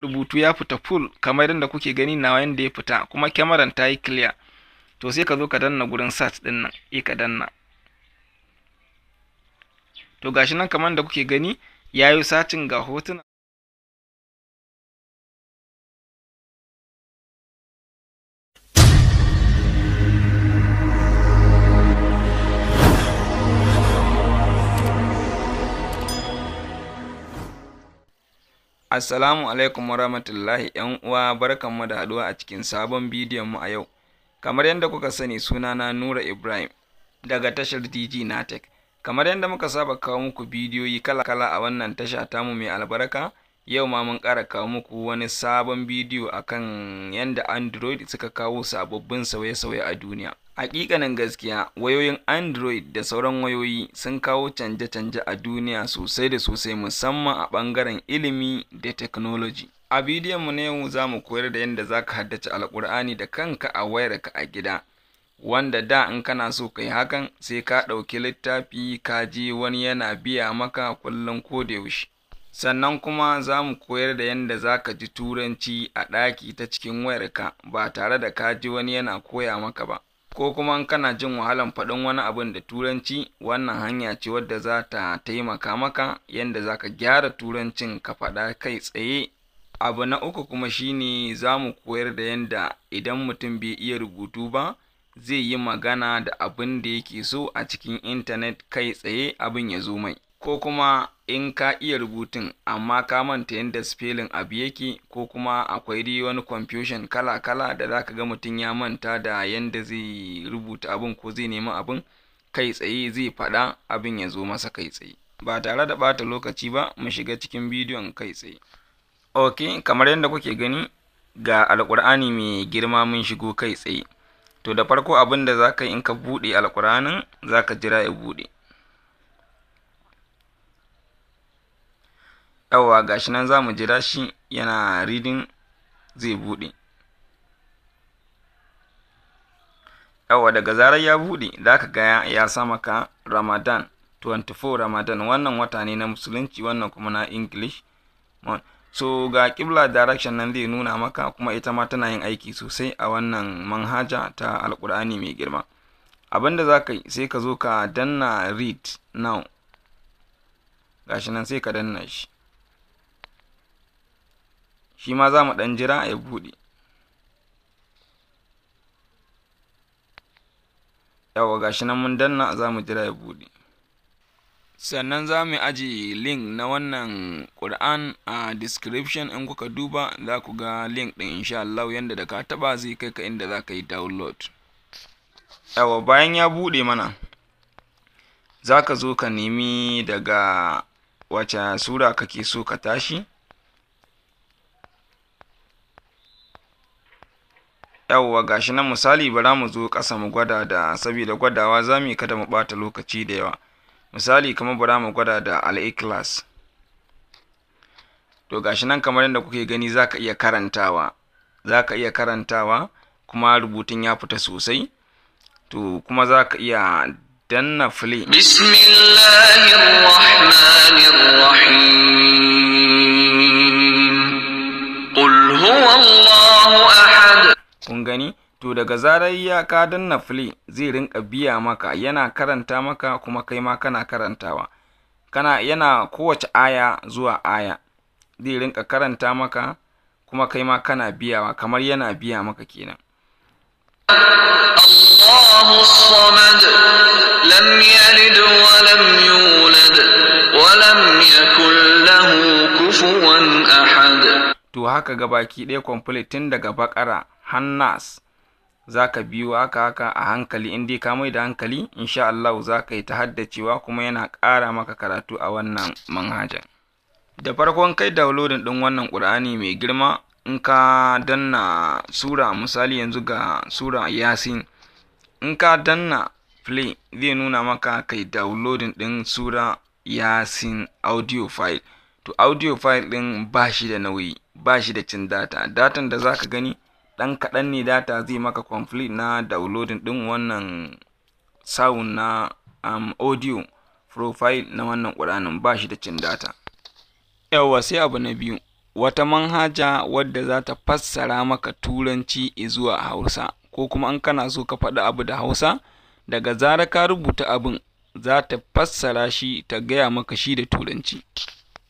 Rubutu ya fita full kamar yadda kuke gani nawa yanda ya fita, kuma kyamaran ta yi clear. To sai ka zo ka danna gurin search din nan, eh ka danna. To gashi nan kamar da kuke gani yayi searching ga hotuna. Assalamu alaikum warahmatullahi ƴan uwa, barkanmu da haɗuwa a cikin sabon bidiyon mu a yau. Kamar yadda kuka sani, sunana Nura Ibrahim daga tashar DG Natech. Kamar yadda muka saba kawo muku bidiyoyi kala-kala a wannan tasha tamu mai albarka, yau ma mun ƙara kawo muku wani sabon bidiyo akan yadda Android suka kawo sababbin sauye-sauye a duniya. Haƙiƙanin gaskiya, wayoyin Android da sauran wayoyi sun kawo canje-canje a duniya sosai da sosai, musamman a ɓangaren ilimi da technology. A bidiyon mu na yau za mu koyar da yadda za ka haddace Alƙur'ani da kanka a wayarka a gida, wanda da in kana so ka yi hakan sai ka ɗauki littafi ka je wani yana biya maka kullum ko da yaushe. Sannan kuma za mu koyar da yadda za ka ji Turanci a ɗaki ta cikin wayarka ba tare da ka ji wani yana koya maka ba. Ko kuma in kana jin wahalan faɗin wani abun da Turanci, wannan hanya ce wadda za ta taimaka maka yadda za ka gyara Turancin ka faɗa kai tsaye. Abu na uku kuma shine za mu koyar da yadda idan mutum bai iya rubutu ba zai yi magana da abin da yake so a cikin intanet kai tsaye abin ya zo mai. Ko kuma in ka iya rubutun amma ka manta yadda spelling abu yake, ko kuma akwai dai wani confusion kala-kala da za ka ga mutum ya manta da yadda zai rubuta abin ko zai nemi abin kai tsaye, zai faɗa abin ya zo masa kai tsaye. Ba tare da ɓata lokaci ba, mu shiga cikin bidiyon kai tsaye. Ok, kamar yadda kuke gani ga Alƙur'ani mai girma mun shigo kai tsaye. To da farko abin da za ka yi in ka buɗe Alƙur'anin, za ka jira ya buɗe. Yawwa, gashi nan za mu jira shi yana reading zai buɗe. Yawwa, daga zarar ya buɗe za ka ga ya sa maka Ramadan 24 Ramadan, wannan wata ne na Musulunci, wannan kuma na English. So ga ƙibla direction nan zai nuna maka, kuma ita ma tana yin aiki sosai a wannan manhaja ta Alƙur'ani mai girma. Abin da za ka yi, sai ka zo ka danna read now. Gashi nan sai ka danna shi. Shi ma za mu ɗan jira ya buɗe. Yawwa, gashi nan mun danna, za mu jira ya buɗe. Sannan za mu ajiye link na wannan Ƙur'an a description, in kuka duba za ku ga link ɗin insha Allah, yanda da ka taɓa zai kai ka inda za ka yi download. Yawwa, bayan ya buɗe mana, za ka zo ka nemi daga wace sura kake so ka tashi. Yawwa, gashi nan misali bara mu zo ƙasa mu gwada da, saboda gwadawa za mu yi kada mu ɓata lokaci da yawa. Misali kamar bara mu gwada da Al-Ikhlas. To gashi nan kamar yadda kuke gani za ka iya karantawa. Za ka iya karantawa kuma rubutun ya fita sosai. To kuma za ka iya danna play. Bismillahirrahmanirrahim. Qul huwallahu ahad. Kun gani? To daga zarar ya ka danna play zai rinka biya maka, yana karanta maka kuma kai ma kana karantawa. Kana yana kowace aya zuwa aya zai rinka karanta maka kuma kai ma kana biyawa kamar yana biya maka kenan. Allahu samad, lam yalid wa lam yulad wa lam yakul lahu kufuwan ahad. To haka gabaki ɗaya complete tun daga Baƙara har Nas za ka biyo haka haka a hankali, in dai ka mai da hankali insha Allah za ka yi ta haddacewa kuma yana ƙara maka karatu a wannan manhajan. Da farkon kai downloading ɗin wannan Ƙur'ani mai girma, in ka danna sura, misali yanzu ga sura Yasin, in ka danna play zai nuna maka kai downloading ɗin sura Yasin audio file. To audio file ɗin ba shi da nauyi, ba shi da cin data. Datan da za ka gani ɗan kaɗan ne, data zai maka complete na downloading ɗin wannan sound na audio profile na wannan Ƙur'anin, ba shi da cin data. Yawwa, sai abu na biyu, Wata manhaja wadda za ta fassara maka Turanci zuwa Hausa, ko kuma in kana so ka faɗi abu da Hausa, daga zarar ka rubuta abin za ta fassara shi ta gaya maka shi da Turanci.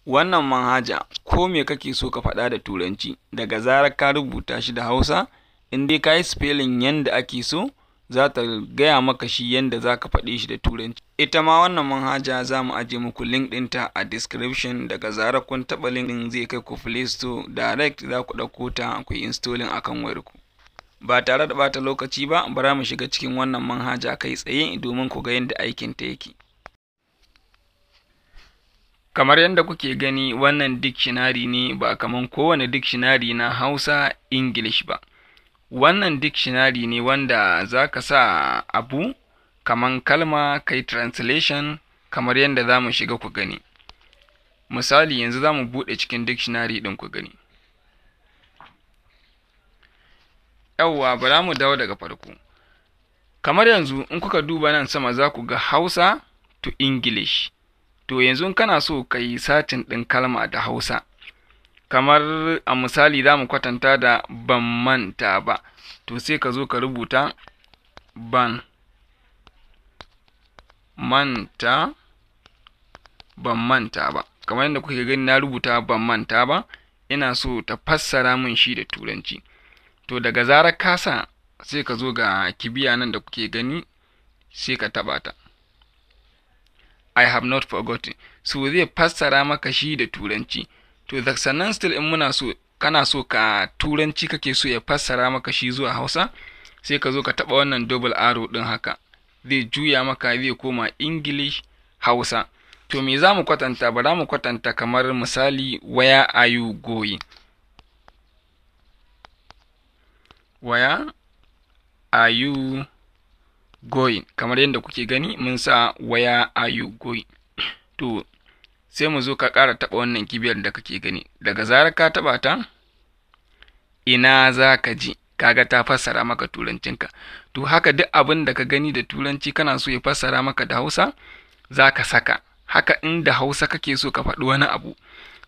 Wannan manhaja, ko me kake so ka faɗa da Turanci, daga zarar ka rubuta shi da Hausa, in dai ka yi spelling yanda ake so, za ta gaya maka shi yanda za ka faɗe shi da Turanci. Ita ma wannan manhaja za mu aje muku link ɗinta a description. Daga zarar kun taɓa link ɗin, zai kai ku Play Store direct, za ku ɗauko ta ku yi installing akan wayarku. Ba tare da ɓata lokaci ba, bara mu shiga cikin wannan manhaja kai tsaye domin ku ga yadda aikin ta yake. Kamar yadda kuke gani, wannan dictionary ne, ba kaman kowane dictionary na Hausa English ba. Wannan dictionary ne wanda za ka sa abu kaman kalma, kai translation, kamar yadda za mu shiga ku gani. Misali, yanzu za mu buɗe cikin dictionary ɗin ku gani. Yawwa, bara mu dawo daga farko. Kamar yanzu in kuka duba nan sama, za ku ga Hausa to English. To yanzu in kana so ka yi searching ɗin kalma da Hausa, kamar a misali za mu kwatanta da "ban manta ba", to sai ka zo ka rubuta "ban manta", "ban manta ba". Kamar yadda kuke gani, na rubuta "ban manta ba", ina so ta fassara min shi da Turanci. To daga zarar ka sa, sai ka zo ga kibiya nan da kuke gani, sai ka taɓa ta. "I have not forgotten." So zai fassara maka shi da Turanci. To sannan still in muna so, kana so ka Turanci kake so ya fassara maka shi zuwa Hausa, sai ka zo ka taɓa wannan double arrow ɗin haka, zai juya maka, zai koma English Hausa. To me za mu kwatanta? Ba za mu kwatanta kamar misali "Where are you going?" "Where are you going?" Kamar yadda kuke gani, mun sa "Where are you going?" To sai mu zo ka ƙara taɓa wannan kibiyar da kake gani. Daga zarar ka taɓa ta, "Ina za ka je?" Kaga ta fassara maka Turancinka. To haka duk abin da ka gani da Turanci kana so ya fassara maka da Hausa, za ka saka haka. In da Hausa kake so ka faɗi wani abu,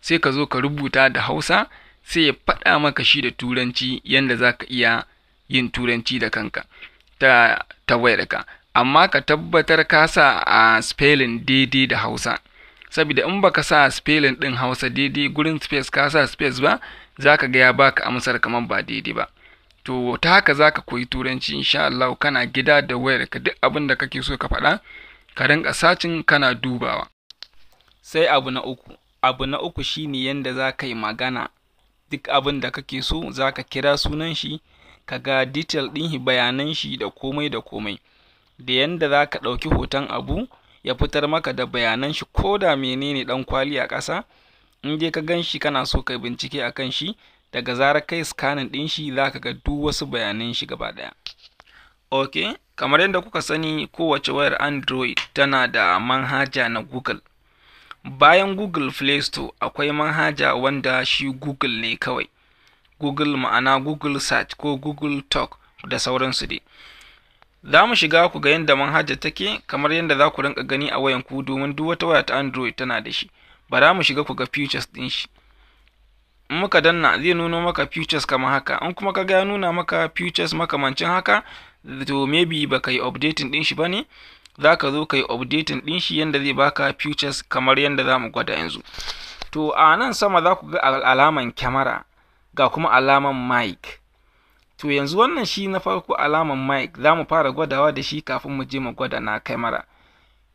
sai ka zo ka rubuta da Hausa, sai ya faɗa maka shi da Turanci, yanda za ka iya yin Turanci da kanka ta wayarka. Amma ka tabbatar ka sa a spelling daidai da Hausa, saboda in baka sa spelling ɗin Hausa daidai gurin space, ka sa space ba, za ka ga ya baka amsar kamar ba daidai ba. To ta haka za ka koyi Turanci insha Allah, kana gida da wayarka. Duk abin da kake so ka faɗa, ka rinka searching kana dubawa. Sai abu na uku. Abu na uku shine yanda za ka yi magana. Duk abin da kake so, za ka kira sunan shi, ka ga detail ɗin shi, bayanan shi da komai da komai, da yanda za ka ɗauki hoton abu ya fitar maka da bayanan shi, ko da menene ɗan kwali a ƙasa, in dai ka gan shi kana so ka bincike a kan shi, daga zarar kai scanning ɗin shi, za ka ga duk wasu bayanan shi gaba ɗaya. Ok, kamar yadda kuka sani, kowace wayar Android tana da manhaja na Google. Bayan Google Play Store, akwai manhaja wanda shi Google ne kawai. Google, ma'ana Google Search ko Google Talk da sauransu dai. Za mu shiga ku ga yadda manhajar take, kamar yadda za ku rinka gani a wayanku, domin duk wata waya ta Android tana da shi. Bara mu shiga ku ga features ɗin shi. In muka danna, zai nuno maka features kamar haka. In kuma ka ga ya nuna maka features makamancin haka, to maybe baka yi updating ɗin shi bane. Za ka zo ka yi updating ɗin shi yanda zai baka features kamar yanda za mu gwada yanzu. To a nan sama za ku ga alaman kyamara, ga kuma alaman mic. To yanzu wannan shi na farko, alaman mic, za mu fara gwadawa da shi kafin mu je mu gwada na kyamara.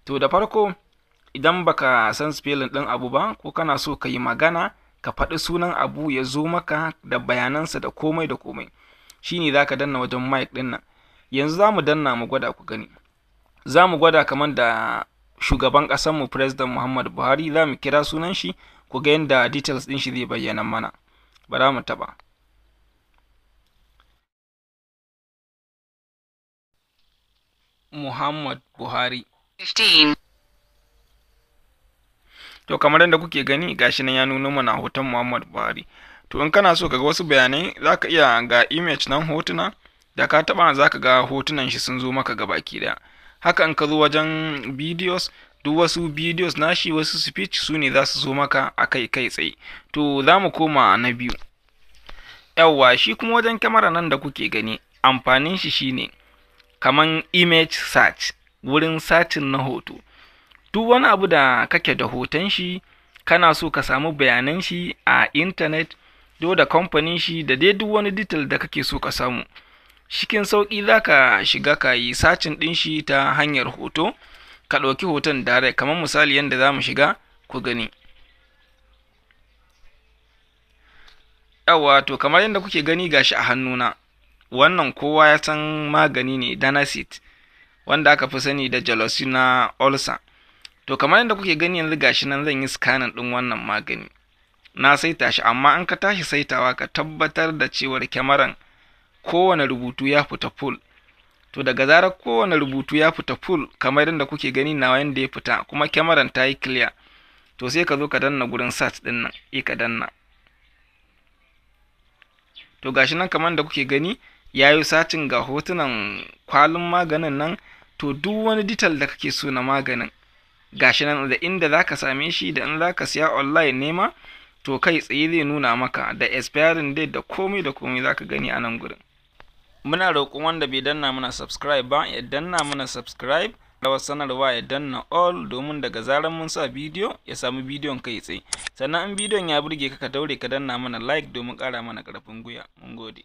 To da farko, idan baka san spelling ɗin abu ba, ko kana so ka yi magana, ka faɗi sunan abu ya zo maka da bayanansa da komai da komai, shine za ka danna wajen mic ɗin nan. Yanzu za mu danna mu gwada ku gani. Za mu gwada kamar da shugaban ƙasarmu, President Muhammadu Buhari, za mu kira sunan shi ku ga yadda details ɗin shi zai bayyana mana. Bara mu taɓa. Muhammad Buhari. 15. To kamar yadda kuke gani, gashi nan ya nuno mana hoton Muhammad Buhari. To in kana so ka ga wasu bayanai, za ka iya ga image nan, hotuna, da ka taɓa za ka ga hotunan shi sun zo maka gabaki ɗaya. Haka in ka zo wajen videos, Duk wasu videos nashi, wasu speech, su ne za su zo maka a kai kai tsaye. To, za mu koma na biyu. Yawwa, shi kuma wajen kyamara nan da kuke gani, amfanin shi shine kaman image search, wurin searching na hoto. Duk wani abu da kake da hoton shi, kana so ka samu bayanan shi a intanet, do da kamfanin shi, da dai duk wani detail da kake so ka samu cikin sauƙi, za ka shiga ka yi searching ɗin shi ta hanyar hoto, ka ɗauki hoton direct. Kamar misali yadda za mu shiga ku gani. Yawwa, to kamar yadda kuke gani, gashi a hannuna, wannan kowa ya san magani ne, Danacid, wanda aka fi sani da Gelusil na ulcer. To, kamar yadda kuke gani yanzu, gashi nan zan yi scanning ɗin wannan magani. Na saita shi, amma in ka tashi saitawa, ka tabbatar da cewar kyamaran kowane rubutu ya fita full. To, daga zarar kowane rubutu ya fita full kamar yadda kuke gani nawa yanda ya fita, kuma kyamaran ta yi clear, to sai ka zo ka danna gurin search ɗin nan, eh, ka danna. To, gashi nan kamar da kuke gani, ya yi searching, ga hotunan kwalin maganin nan. To, duk wani detail da kake so na maganin, gashi nan, da inda za ka same shi, da in za ka siya online nema, to kai tsaye zai nuna maka, da expiring date, da komai da komai za ka gani a nan gurin. Muna roƙon wanda bai danna mana subscribe ba ya danna mana subscribe da sanarwa, ya danna all, domin daga zarar mun sa bidiyo ya samu bidiyon kai tsaye. Sannan in bidiyon ya burge ka, ka daure ka danna mana like domin ƙara mana ƙarfin gwiwa. Mun gode.